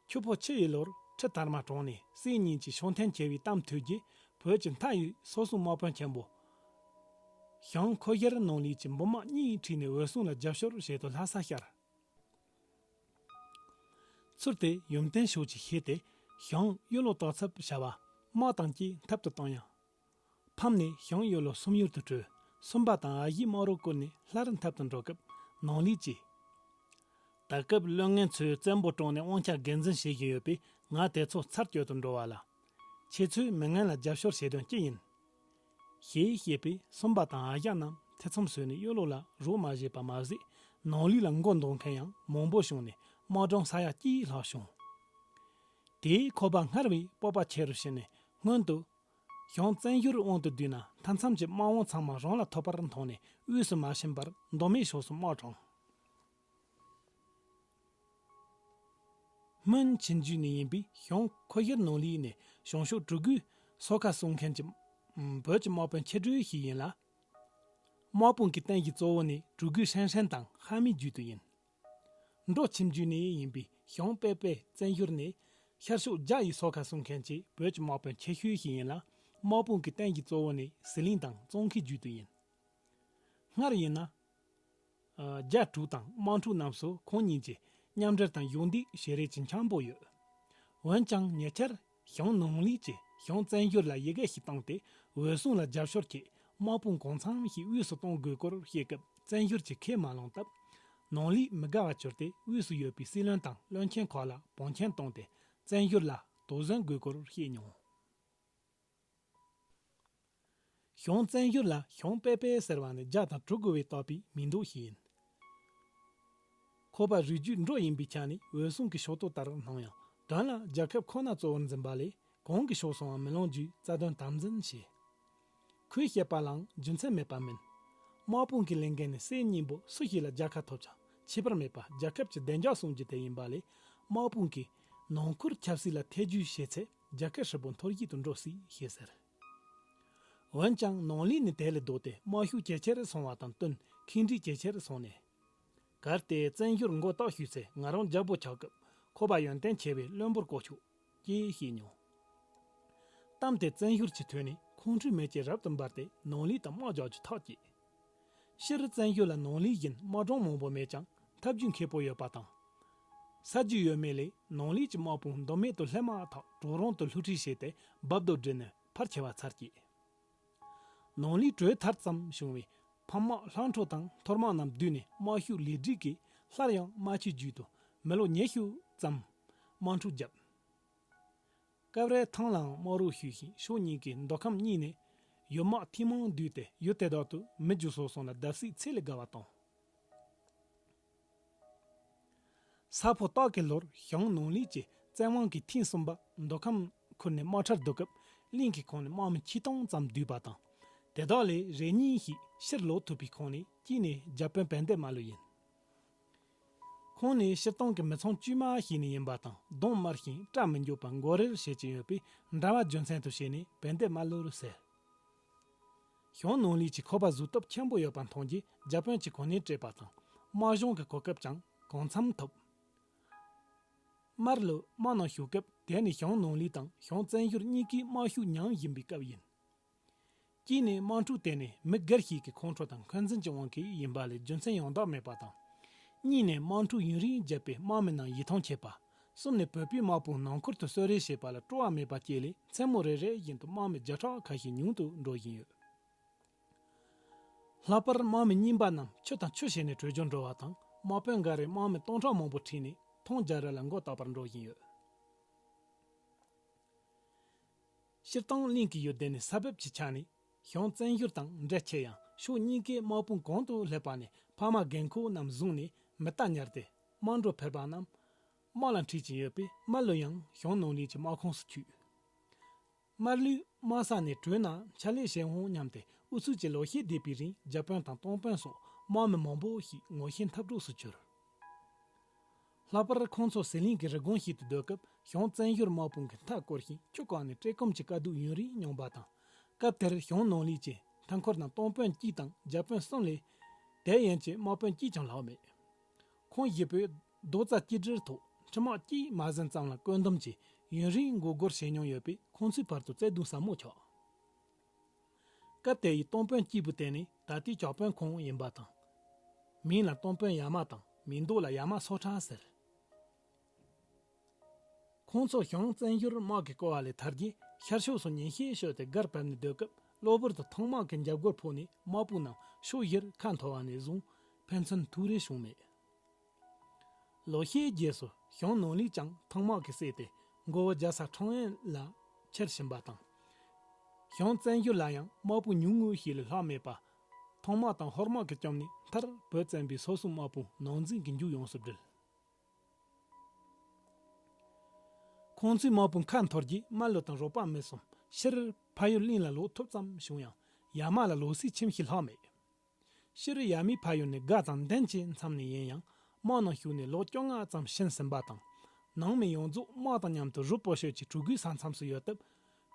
ཆུ་ཕོ་ཆུ་ཡི་ལོར་ཁྲི་དར་མ་གྲོངས་ནས་སྲས་གཉིས་ཀྱི་ཤོང་ཐེངས་ཆེ་བའི་གཏམ་ཐོས་རྗེས་བོད་ཀྱི་མཐའ་ཡི་སོ་སོའི་དམག་དཔོན་ཆེན་པོ། ཞང་ཁོ་ཡར་ནང་ལས་ཀྱི་འབུམ་དམག་གཉིས་ཁྲིད་ནས་འོད་སྲུང་ལ་རྒྱབ་སྐྱོར་བྱེད་དུ་ལྷ་ས་ཤར། ཚུར་དེ་ཡུམ་བརྟན་ཕྱོགས་ཀྱི་ཤེད་དེ་ཞང་གཡོ་ལོ་བཏགས་ཚབ་བྱ་བ་དམག་དང་བཅས་འཐབ་ཏུ་བཏང་ཡང་། ཕམ་ནས་ཞང་གཡོ་ལོ་སུམ་ཡུལ་དུ་བྲོས། སུམ་པ་དང་ཨ་ཡི་དམག་རོགས་བསྐོར་ནས་སླར་འཐབ་ཏུ་འགྲོ་སྐབས་ནང་ལས་ཀྱིས། ད་སྐབས་བློན་ངན་ཚོས་བཙན་པོ་བཀྲོངས་ནས་དབང་ཆ་སྒེར་འཛིན་བྱེད་བཞིན་ཡོད་པས། ང་དེ་ཚོ་ཚར་གཅོད་དུ་འགྲོ་བ་ལ། ཁྱེད་ཚོས་མི་ངན་ལ་རྒྱབ་སྐྱོར་བྱེད་དོན་ཅི་ཡིན། ཞེས་བཤད་པས། སུམ་པ་དང་ཨ་ཞང་རྣམས་ཐེ་ཚོམ་ཟོས་ནས་གཡོ་ལོ་ལ་རོགས་མ་བྱས་པ་མ་ཟད། ནང་ལས་ལ་མགོ་འདོགས་མཁན་ཡང་མང་པོ་བྱུང་ནས་དམག་གྲོང་ས་ཡ་གཅིག་ལྷག་བྱུང་། དེས་ཁོ་པ་སྔར་བས་སྤོབས་པ་ཆེ་རུ་ཕྱིན་ནས། སྔོན་དུ་ཞང་བཙན་ཡུལ་དབང་དུ་བསྡུས་ན། མཐའ་མཚམས་ཀྱི་དམག་དབང་ཚང་མ་རང་ལ་ཐོབ་པར་མཐོང་ནས་དབུས་སུ་མ་ཕྱིན་པར་མདོ་སྨད་ཕྱོགས་སུ་དམག་དྲངས། སྨན་ཆིན་ཇུས་ནས་ཡིན་པའི་ཞང་ཁོ་ཤར་ནང་ལས་ནས་ཞང་ཞུང་གྲུ་གུའི་སོ་ཁ་སྲུང་མཁན་གྱི་བོད་ཀྱི་དམག་དཔོན་ཆེ་སྤྲུལ་ཞིག་ཡིན་ལ། དམག་དཔུང་གི་རྟེན་གཞི་གཙོ་བོ་ནི་གྲུ་གུའི་ཧྲན་ཧྲན་དང་ཧ་མིའི་རྒྱུད་དུ་ཡིན། འབྲོ་ཆིན་ཇུས་ནས་ཡིན་པའི་ཞང་པེ་པེ་བཙན་ཡུལ་ནས་ཤར་ཕྱོགས་རྒྱ་ཡི་སོ་ཁ་སྲུང་མཁན་གྱི་བོད་ཀྱི་དམག་དཔོན་ཆེ་ཤོས་ཤིག་ཡིན་ལ། དམག་དཔུང་གི་རྟེན་གཞི་གཙོ་བོ་ནི་ཟི་ལིང་དང་ཙོང་ཁའི་རྒྱུད་དུ་ཡིན། སྔར་ཡིན་ན། ཨ། རྒྱ་གྲུ་དང་དམག་འཁྲུག་རྣམས་སུ་ཁོང་གཉིས་ཀྱི་མཉམ་འབྲེལ་དང་གཞོགས་འདེགས་བྱེད་རེས་ཀྱི་འཆར་འབོད་ཡོད། འོན་ཀྱང་ཉེ་ཆར་ཞང་ནང་ལས་ཀྱིས་ཞང་བཙན་ཡུལ་ལ་ཡི་གེ་ཞིག་བཏང་སྟེ། འོད་སྲུང་ལ་རྒྱབ་སྐྱོར་གྱིས་དམག་དཔུང་གང་འཚམ་ཞིག་དབུས་སུ་གཏོང་དགོས་སྐོར་བཤད་སྐབས། བཙན་ཡུལ་གྱིས་ཁས་མ་བླངས་སྟབས། ནང་ལས་མི་དགའ་བ་གྱུར་ཏེ། དབུས་སུ་ཡོད་པའི་སྲིད་བློན་དང་བློན་ཆེན་ཁག་ལ་བང་ཆེན་བཏང་སྟེ། བཙན་ཡུལ་ལ་དོགས་ཟོན་དགོས་སྐོར་བཤད་མྱོང་། ཞང་བཙན་ཡུལ་ལ་ཞང་པེ་པེ་ཟེར་བ་ནི་རྒྱ་དང་གྲུ་གུ་བས་བཏགས་པའི་མིང་འདོགས་ཤིག་ཡིན། ཁོ་པ་རིགས་རྒྱུད་འབྲོ་ཡིན་པའི་ཆ་ནས་འོད་སྲུང་གི་ཕྱོགས་གཏོགས་ལྟར་སྣང་ཡང་། དོན་ལ་རྒྱལ་ཁབ་ཁོ་ན་གཙོ་བོར་འཛིན་པ་ལས་གང་གི་ཕྱོགས་སུའང་མི་ལངས་རྒྱུའི་རྩ་དོན་དམ་འཛིན་བྱས། ཁོས་བཤད་པ་ལའང་རྒྱུ་མཚན་མེད་པ་མིན། དམག་དཔུང་གི་ལས་འགན་ནི་སྲས་གཉིས་པོ་སུ་ཞིག་ལ་རྒྱལ་ཁ་ཐོབ་ཀྱང་ཁྱད་པར་མེད་པ་རྒྱལ་ཁབ་ཀྱི་བདེ་འཇགས་སྲུང་རྒྱུ་དེ་ཡིན་པ་ལས། དམག་དཔུང་གིས་ནང་ཁུལ་ཆབ་སྲིད་ལ་ཐེ་ཇུས་བྱེད་ཚེ་རྒྱལ་ཁབ་ཧྲིལ་པོ་འཐོར་ཞིག་ཏུ་འགྲོ་སྲིད་ཞེས་ཟེར། འོན་ཀྱང་ནང་ལས་ནི་དེ་ལས་ལྡོག་སྟེ་དམག་ཤུགས་ཇེ་ཆེར་སོང་བ་དང་བསྟུན་ཁེངས་དྲེགས་ཇེ་ཆེར་སོང་ནས། གལ་ཏེ་བཙན་ཡུལ་མགོ་བཏགས་ཞུས་ཚེ་ང་རང་རྒྱལ་པོ་ཆགས་སྐབས་ཁོ་པ་ཡོན་ཏན་ཆེ་བའི་བློན་པོར་བསྐོ་ཆོག་ཅེས་བཤད་མྱོང་། གཏམ་དེ་བཙན་ཡུལ་གྱིས་ཐོས་ནས་ཁོང་ཁྲོའི་མེ་ལྕེ་རབ་ཏུ་འབར་ཏེ་ནང་ལས་དང་དམག་རྒྱག་རྒྱུ་ཐག་བཅད། སྤྱིར་བཙན་ཡུལ་ལ་ནང་ལས་བཞིན་དམག་གྲོང་མང་པོ་མེད་ཀྱང་ཐབས་ཇུས་མཁས་པོ་ཡོད་པ་དང་། ས་རྒྱུས་ཡོད་མེད་ལས་ནང་ལས་ཀྱི་དམག་དཔུང་མདོ་སྨད་དུ་སླེབས་མ་ཐག་གྲོག་རོང་དུ་བསླུ་བྲིད་བྱས་ཏེ་རྦབ་རྡོ་བསྒྲིལ་ནས་ཕར་འཁྱེར་བ་ཚར་བཅད། ནང་ལས་བྲོས་ཐར་ཙམ་བྱུང་བའི་ཕམ་དམག་ལྷ་འཕྲོ་དང་ཐོར་དམག་རྣམས་བསྡུས་ནས་དམག་ཤུགས་ལས་སྒྲིག་གིས་སླར་ཡང་རྨ་ཆུའི་རྒྱུད་དུ་མི་ལོ་ཉི་ཤུ་ཙམ་དམག་འཁྲུག་བརྒྱབ། སྐབས་རེ་ཐང་ལའང་དམག་རོགས་ཞུས་ཤིང་ཕྱོགས་གཉིས་ཀྱི་མདོ་ཁམས་གཉིས་ནས་ཡུལ་དམག་ཐེངས་མང་བསྡུས་ཏེ་ཡུལ་དེ་དག་ཏུ་མི་རྒྱུ་སོ་སོ་ལ་བརྡབ་གསིག་ཚད་ལས་བརྒལ་བ་བཏང་། ས་ཕོ་སྟག་གི་ལོར་ཞང་ནང་ལས་ཀྱིས་བཙན་དབང་གིས་ཐེངས་གསུམ་པ་མདོ་ཁམས་ཁུལ་ནས་དམག་འཁྲུག་བསྡུ་སྐབས་གླིང་གི་ཁོངས་ནས་དམག་མི་ཆིག་སྟོང་ཙམ་བསྡུས་པ་དང་། དེ་དག་ལས་རེ་གཉིས་ཤིག་ཕྱིར་ལོག་ཐུབ་པའི་ཁོངས་ནས་གཅིག་ནི་རྒྱ་དཔོན་བན་དེ་མ་ལུ་ཡིན། ཁོང་ནི་སྤྱིར་བཏང་གི་མི་ཚང་དཀྱུས་མ་ཞིག་ནས་ཡིན་པ་དང་གདོང་དམར་ཞིང་སྐྲ་མི་འགྱོ་བར་མགོ་རིལ་བྱེད་ཀྱི་ཡོད་པས་འདྲ་བ་རྒྱུ་མཚན་དུ་བྱས་ནས་བན་དེ་མ་ལུ་ཟེར། ཞང་ནང་ལས་ཀྱིས་ཁོ་པ་གཟུགས་སྟོབས་ཆེན་པོ་ཡོད་པ་མཐོང་རྗེས་རྒྱ་དཔོན་གྱི་གོ་གནས་སྤྲད་པ་དང་དམག་སྦྱོང་གི་གོ་སྐབས་ཀྱང་གང་འཚམ་ཐོབ། མར་ལུ་དམག་ནང་ཞུགས་སྐབས་དེ་ནི་ཞང་ནང་ལས་དང་ཞང་བཙན་ཡུལ་གཉིས་ཀའི་དམག་ཤུགས་མཉམ་བཞིན་པའི་སྐབས་ཡིན། གཅིག་ནས་དམག་འཁྲུག་དེ་ནི་མི་སྒེར་ཞིག་གི་ཁོང་ཁྲོ་དང་འཁོན་འཛིན་གྱི་དབང་གིས་ཡིན་པ་ལས་རྒྱུ་མཚན་ཡང་དག་མེད་པ་དང་། གཉིས་ནས་དམག་འཁྲུག་ཡུན་རིང་བརྒྱབ་པས་དམག་མི་རྣམས་ཡིད་ཐང་ཆད་པ། གསུམ་ནས་བོད་པའི་དམག་དཔུང་ནང་ཁུལ་དུ་གསོད་རེས་བྱེད་པ་ལ་སྤྲོ་བ་མེད་པ་བཅས་ལས་མཚན་མོ་རེ་རེ་བཞིན་དུ་དམག་མི་བརྒྱ་ཕྲག་ཁ་ཤས་ཉུང་དུ་འགྲོ་བཞིན་ཡོད། ལྷག་པར་དམག་མི་རྙིང་པ་རྣམས་ཆུ་དང་ཆུ་བྱས་ནས་བྲོས་བྱོལ་འགྲོ་བ་དང་དམག་དཔོན་འགའ་རེས་དམག་མི་སྟོང་ཕྲག་མང་པོ་ཁྲིད་ནས་ཐང་རྒྱ་རི་ལ་མགོ་བཏགས་པར་འགྲོ་བཞིན་ཡོད། སྤྱིར་བཏང་གླིང་གི་ཡུལ་སྡེ་ནི་ས་བབ་ཀྱི་ཆ་ནས་ཞང་བཙན་ཡུལ་དང་འབྲེལ་ཆེ་ཡང་ཕྱོགས་གཉིས་ཀའི་དམག་དཔུང་གང་དུ་སླེབས་པ་ནས་ཕ་མ་རྒན་འཁོགས་རྣམས་བཟུང་ནས་མི་རྟ་ཉར་ཏེ་དམག་འགྲོ་ཕེབས་པ་རྣམས་དམག་ལ་ཁྲིད་ཀྱིན་ཡོད་པས་མར་ལུ་ཡང་ཞང་ནང་ལས་ཀྱི་དམག་ཁོངས་སུ་ཚུད། མར་ལུས་དམག་ས་ནས་བྲོས་ན་ཕྱག་ལས་བྱེད་འོང་སྙམ་སྟེ་ཨུ་ཚུགས་ཀྱི་ལོ་ཤས་འདས་པའི་རིང་རྒྱ་དཔོན་དང་སྟོང་དཔོན་སོགས་དམག་མི་མང་པོ་ཞིག་ངོ་ཤེས་འཐབ་གྲོགས་སུ་གྱུར། ལྷག་པར་ཁོང་ཚོ་ཟི་ལིང་གི་རི་སྒང་ཞིག་ཏུ་སྡོད་སྐབས་ཞང་བཙན་ཡུལ་དམག་དཔུང་གིས་མཐའ་བསྐོར་ཞིང་ཆུ་བཀག་ནས་བཀྲེས་སྐོམ་གྱི་དཀའ་སྡུག་ཡུན་རིང་མྱོང་བ་དང་། སྐབས་དེར་ཞང་ནང་ལས་ཀྱིས་མཐའ་འཁོར་ན་སྟོང་དཔོན་གཅིག་དང་རྒྱ་དཔོན་གསུམ་ལས། དེ་ཡན་གྱི་དམག་དཔོན་གཅིག་ཀྱང་ལྷག་མེད། ཁོང་བཞི་པོས་རྡོག་རྩ་གཅིག་སྒྲིལ་ཐོག་ཁྲི་དམག་གཅིག་མ་ཟིན་ཙམ་ལ་བཀོད་འདོམས་ཀྱིས་ཡུན་རིང་མགོ་སྒོར་བྱེད་མྱོང་ཡོད་པས་ཁོང་ཚོའི་བར་དུ་བརྩེ་གདུང་ཟབ་མོ་ཆགས། སྐབས་དེ་ཡི་སྟོང་དཔོན་གཅིག་པུ་དེ་ནི་ད་ལྟའི་ཇག་དཔོན་ཁོང་ཡིན་པ་དང་། མིང་ལ་སྟོང་དཔོན་ཡ་མ་དང་མིང་འདོགས་ལ་ཡ་མ་སོ་ཁྲ་ཟེར། ཁོང་ཚོ་ཞང་བཙན་ཡུལ་དམག་གིས་བསྐོར་བ་ལས་ཐར་རྗེས། ཤར་ཕྱོགས་སུ་ཉིན་ཤས་བཞུགས་ཏེ་སྒར་བབས་ནས་སྡོད་སྐབས། གློ་བུར་དུ་ཐང་དམག་གི་འཇབ་རྒོལ་ཕོག་ནས། དམག་དཔུང་རྣམས་ཕྱོགས་བཞིར་ཁ་འཐོར་བ་ནས་བཟུང་ཕན་ཚུན་ཐུག་རེས་བྱུང་མེད། ལོ་ཤས་རྗེས་སུ་ཞང་ནོང་ལི་ཀྱང་ཐང་དམག་གིས་བསད་དེ། མགོ་བོ་རྒྱལ་ས་ཁྲང་ཨན་ལ་ཁྱེར་ཕྱིན་པ་དང་། ཞང་བཙན་ཡུལ་ལ་ཡང་དམག་དཔུང་ཉུང་ངུ་ཞིག་ལས་ལྷག་མེད་པ། ཐང་དམག་དང་ཧོར་དམག་གིས་བཅོམ་ནས། མཐར་བོད་བཙན་པོའི་སོ་སོའི་དམག་དཔུང་ནང་འཛིང་གིས་མཇུག་ཡོངས་སུ་བསྒྲིལ། ཁོང་ཚོའི་དམག་དཔུང་ཁ་འཐོར་རྗེས། རྨ་ལུ་དང་རོགས་པ་མི་གསུམ་ཕྱིར་ཕ་ཡུལ་གླིང་ལ་ལོག་ཐུབ་ཙམ་བྱུང་ཡང་། ཡ་མ་ལ་ལོག་སའི་ཁྱིམ་ཞིག་ལྷག་མེད། ཕྱིར་ཡ་མའི་ཕ་ཡུལ་ནས་དགའ་དང་ལྡན་གྱི་མཚམས་ནས་ཡིན་ཡང་། དམག་ནང་ཞུགས་ནས་ལོ་བཅོ་ལྔ་ཙམ་ཕྱིན་ཟིན་པ་དང་། ནང་མི་ཡོངས་རྫོགས་དམག་དང་མཉམ་དུ་རུ་པོ་ཤོད་ཀྱི་གྲུ་གུའི་ས་མཚམས་སུ་ཡོད་སྟབས།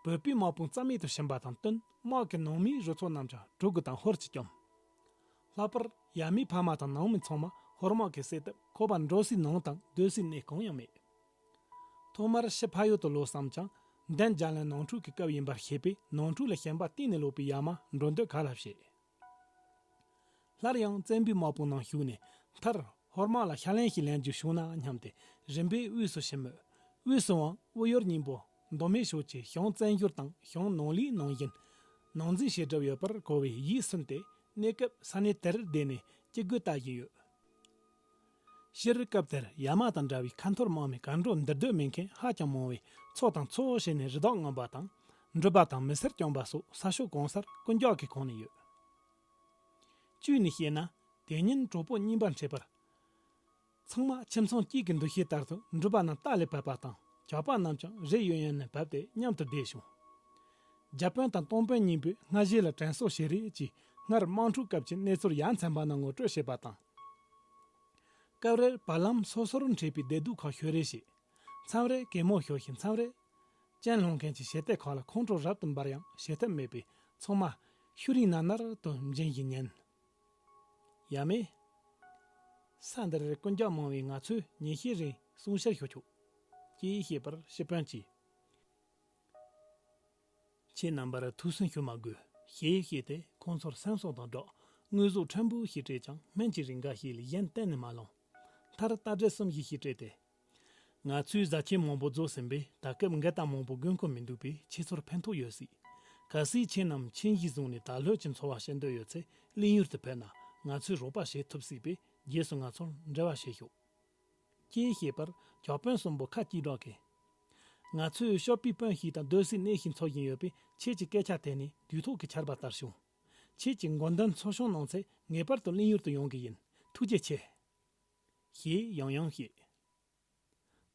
བོད་པའི་དམག་དཔུང་རྩ་མེད་དུ་ཕྱིན་པ་དང་བསྟུན། དམག་གི་ནང་མིའི་རུ་ཚོགས་རྣམས་ཀྱང་གྲུ་གུ་དང་ཧོར་གྱིས་བཅོམ། ལྷག་པར་ཡ་མའི་ཕ་མ་དང་ནང་མི་ཚང་མ་ཧོར་དམག་གིས་བསད་སྟབས། ཁོ་པ་འགྲོ་སའི་ནང་དང་སྡོད་སའི་གནས་གང་ཡང་མེད། ཐོག་མར་ཕྱི་ཕ་ཡུལ་དུ་ལོག་བསམ་ཀྱང་། འདན་རྒྱ་ལན་ནང་འཁྲུག་གི་སྐབས་ཡིན་པར་ཤེས་པས། ནང་འཁྲུག་ལ་ཞེན་པ་གཏིང་ནས་ལོག་པའི་ཡ་མ་འགྲོ་འདོད་ག་ལ་བྱེད། སླར་ཡང་བཙན་པོའི་དམག་དཔུང་ནང་ཞུགས་ནས། མཐར་ཧོར་དམག་ལ་ཞབས་ལན་ཞིག་ལེན་རྒྱུ་བྱུང་ན་སྙམ་སྟེ། རིམ་པས་དབུས་སུ་ཕྱིན་མོད། དབུས་སུའང་དབུ་གཡོར་སྙིང་པོ་མདོ་སྨད་ཕྱོགས་ཀྱི་ཞང་བཙན་ཡུལ་དང་ཞང་ནོང་ལིའི་ནང་བཞིན། ནང་འཛིང་བྱེད་གྲབས་ཡོད་པར་གོ་བས་ཡིད་སུན་ཏེ། གནས་སྐབས་ས་གནས་དེར་བསྡད་ནས་སྐྱིད་དགོས་ལྟ་བཞིན་ཡོད། སྤྱིར་སྐབས་དེར་ཡ་མ་དང་འདྲ་བའི་ཁ་འཐོར་དམག་མི་གར་འགྲོ་འདིར་སྡོད་མེད་མཁན་ཧ་ཅང་མང་བས། ཚོ་དང་ཚོ་བྱས་ནས་རི་དྭགས་རྔོན་པ་དང་། འབྲུ་སྦལ་དང་མི་སེར་བཅོམ་པ་སོགས་ས་ཕྱོགས་གང་སར་རྐུན་ཇག་གིས་གང་ནས་ཡོད། བཅོས་ནས་བཤད་ན། དེ་ཉིན་གྲོགས་པོ་རྙིང་པར་འཕྲད་པར། ཚང་མ་ཁྱིམ་ཚང་གཅིག་གི་འདུ་ཤེས་ལྟར་དུ་འབྲུ་སྦལ་རྣམས་རྟ་ལས་བབས་པ་དང་། ཇག་པ་རྣམས་ཀྱང་རི་གཡས་གཡོན་ནས་བབས་ཏེ་མཉམ་དུ་བསྡད་བྱུང་། རྒྱ་དཔོན་དང་སྟོང་དཔོན་གཉིས་པོས་སྔ་གཞས་ལ་དྲན་གསོ་བྱེད་རེས་ཀྱིས། སྔར་དམག་འཁྲུག་སྐབས་ཀྱི་གནས་ཚུལ་ཡ་མཚན་པ་རྣམས་ངོ་སྤྲོད་བྱེད་པ་དང་། སྐབས་རེར་བར་ལམ་སོ་སོར་འཕྲད་པའི་བདེ་སྡུག་ཁག་ཤོད་རེས་བྱེད། མཚམས་རེར་གད་མོ་ཤོར་ཞིང་། མཚམས་རེར་གཅན་སློང་མཁན་གྱི་བྱེད་གཏེ་ཁག་ལ་ཁོང་ཁྲོ་རབ་ཏུ་འབར་ཡང་བྱེད་ཐབས་མེད་པས། ཚང་མ་ཤུ་རིང་ནར་ནར་དུ་འབྱིན་བཞིན་ཉན། ཡ་མས། ས་འདིར་རྐུན་ཇག་མང་བས། ང་ཚོས་ཉིན་ཤས་རིང་སྲུང་བཤེར་ཞུ་ཆོག །ཅེས་བཤད་པར་ཞི་དཔོན་གྱིས། ཁྱེད་རྣམ་པར་ཐུགས་སུན་ཞུ་མ་དགོས། ཞེས་བཤད་དེ་ཁོང་ཚོར་སེམས་གསོ་དང་སྦྲགས། དངོས་ཟོག་ཕྲན་བུ་ཞིག་སྤྲད་ཀྱང་། སྨན་གྱི་རིགས་འགའ་ཞིག་ལས་གཞན་གཏན་ནས་མ་བླངས། མཐར་རྟ་དྲེལ་གསུམ་བཞི་ཞིག་སྤྲད་དེ། ང་ཚོས་བཟའ་ཆས་མང་པོ་རྫོགས་ཟིན་པས། ད་སྐབས་འགལ་རྟགས་མང་པོ་གོན་དགོས་མི་འདུག་པས། ཁྱེད་ཚོར་ཕན་ཐོགས་ཡོད་སྲིད། གལ་སྲིད་ཁྱེད་རྣམས་ཁྱིམ་གཞིས་བཟུང་ནས་ད་ལྷོད་ཀྱི་འཚོ་བ་བྱེད་འདོད་ཡོད་ཚེ། གླིང་ཡུལ་དུ་ཕེབས་ན་ང་ཚོས་རོགས་པ་བྱེད་ཐུབ་སྲིད་པས། རྗེས་སུ་ང་ཚོར་འབྲེལ་བ་བྱེད་ཤོག །ཅེས་བཤད་པར་ཇག་དཔོན་གསུམ་པོ་ཁ་གཅིག་གྲགས་ཀྱིས། ང་ཚོས་གཤོག་པའི་དཔོན་ཞིག་དང་སྡོད་སའི་གནས་ཤིག་འཚོལ་བཞིན་ཡོད་པས། ཁྱེད་ཀྱི་སྐད་ཆ་དེ་ནི་དུས་ཐོག་གི་ཆར་པ་ལྟར་བྱུང་། ཁྱེད་ཀྱི་མགོ་འདོན་ཚོགས་ཆུང་གནང་ཚེ། ངེས་པར་དུ་གླིང་ཡུལ་དུ་ཡོང་གི་ཡིན། ཐུགས་རྗེ་ཆེ། ཞེས་ཡང་ཡང་བཤད།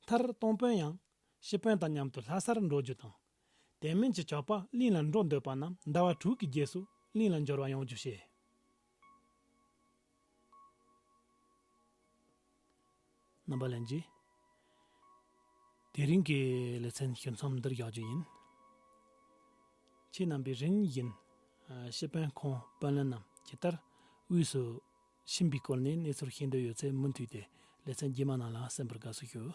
མཐར་སྟོང་དཔོན་ཡང་ཞི་དཔོན་དང་མཉམ་དུ་ལྷ་སར་འགྲོ་རྒྱུ་དང་། དེ་མིན་གྱི་ཇག་པ་གླིང་ལ་འགྲོ་འདོད་པ་རྣམས་ཟླ་བ་དྲུག་གི་རྗེས་སུ་གླིང་ལ་འབྱོར་བ་ཡོང་རྒྱུ་བྱས། རྣམ་པ་ལྷན་རྒྱས། དེ་རིང་གི་ལེ་ཚན་ཞུ་མཚམས་འདིར་བཞག་རྒྱུ་ཡིན། ཁྱེད་རྣམ་པས་རིམ་བཞིན་ཨ་ཞི་དཔོན་ཁོང་དཔོན་བློན་རྣམས་ཇི་ལྟར་དབུས་སུ་ཕྱིན་པའི་སྐོར་ནས་གནས་ཚུལ་ཤེས་འདོད་ཡོད་ཚེ། མུ་མཐུད་དེ་ལེ་ཚན་རྗེས་མ་ནང་ལ་གསན་པར་དགའ་བསུ་ཞུ།